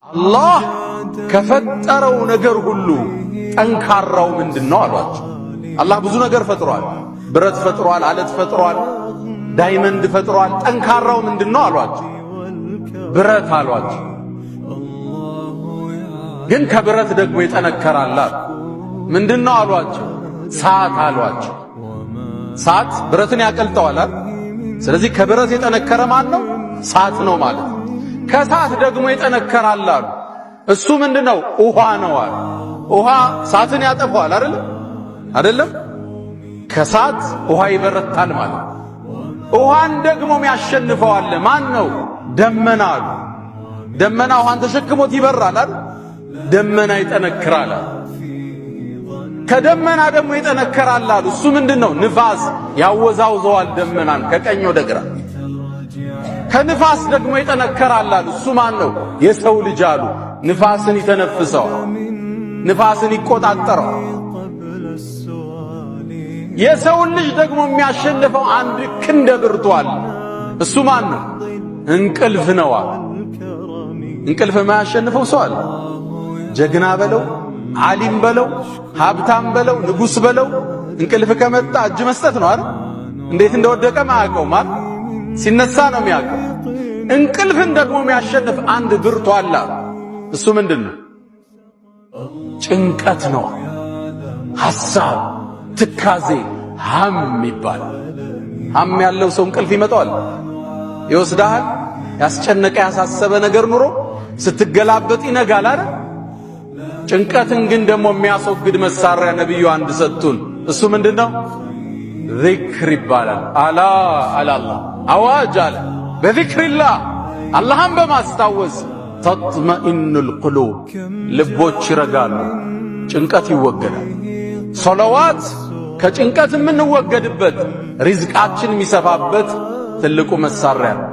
አላህ ከፈጠረው ነገር ሁሉ ጠንካራው ምንድን ነው አሏቸው። አላህ ብዙ ነገር ፈጥሯል። ብረት ፈጥሯል፣ አለት ፈጥሯል፣ diamond ፈጥሯል። ጠንካራው ምንድን ነው አሏቸው። ብረት አሏቸው። ግን ከብረት ደግሞ ይጠነከራል አሉ። ምንድን ነው አሏቸው። ሳት አሏቸው። ሳት ብረትን ያቀልጠዋል አይደል? ስለዚህ ከብረት የጠነከረ ማን ነው? ሳት ነው ማለት ነው። ከሳት ደግሞ ይጠነከራል አሉ። እሱ ምንድነው? ውሃ ነው አሉ። ውሃ ሳትን ያጠፋዋል አይደል? አይደለም? ከሳት ውሃ ይበረታል ማለት። ውሃን ደግሞ የሚያሸንፈዋል ማን ነው? ደመና አሉ። ደመና ውሃን ተሸክሞት ይበራል አይደል? ደመና ይጠነክራል አሉ። ከደመና ደግሞ ይጠነከራል አሉ። እሱ ምንድነው? ንፋስ ያወዛውዘዋል ደመናን ከቀኝ ወደ ግራ። ከንፋስ ደግሞ ይጠነከራል አሉ። እሱ ማን ነው? የሰው ልጅ አሉ። ንፋስን ይተነፍሰዋል፣ ንፋስን ይቆጣጠረዋል። የሰውን ልጅ ደግሞ የሚያሸንፈው አንድ ክንደ ብርቱ አለ። እሱ ማን ነው? እንቅልፍ ነው አሉ። እንቅልፍ የማያሸንፈው ሰው አለ? ጀግና በለው፣ ዓሊም በለው፣ ሀብታም በለው፣ ንጉስ በለው፣ እንቅልፍ ከመጣ እጅ መስጠት ነው አይደል? እንዴት እንደወደቀ ማያውቀውም አይደል? ሲነሳ ነው የሚያውቀው። እንቅልፍን ደግሞ የሚያሸንፍ አንድ ብርቱ አለ። እሱ ምንድን ነው? ጭንቀት ነው። ሐሳብ፣ ትካዜ፣ هم ይባላል። هم ያለው ሰው እንቅልፍ ይመጣዋል፣ ይወስዳል። ያስጨነቀ ያሳሰበ ነገር ኑሮ ስትገላበጥ ይነጋል አይደል? ጭንቀትን ግን ደግሞ የሚያስወግድ መሳሪያ ነብዩ አንድ ሰጡን። እሱ ምንድነው? ዚክር ይባላል። ألا አላህ አዋጅ አለ። بذكر الله አላህን በማስታወስ تطمئن القلوب ልቦች ይረጋሉ፣ ጭንቀት ይወገዳል። ሶለዋት ከጭንቀት የምንወገድበት ሪዝቃችን የሚሰፋበት ትልቁ መሳሪያ ነው።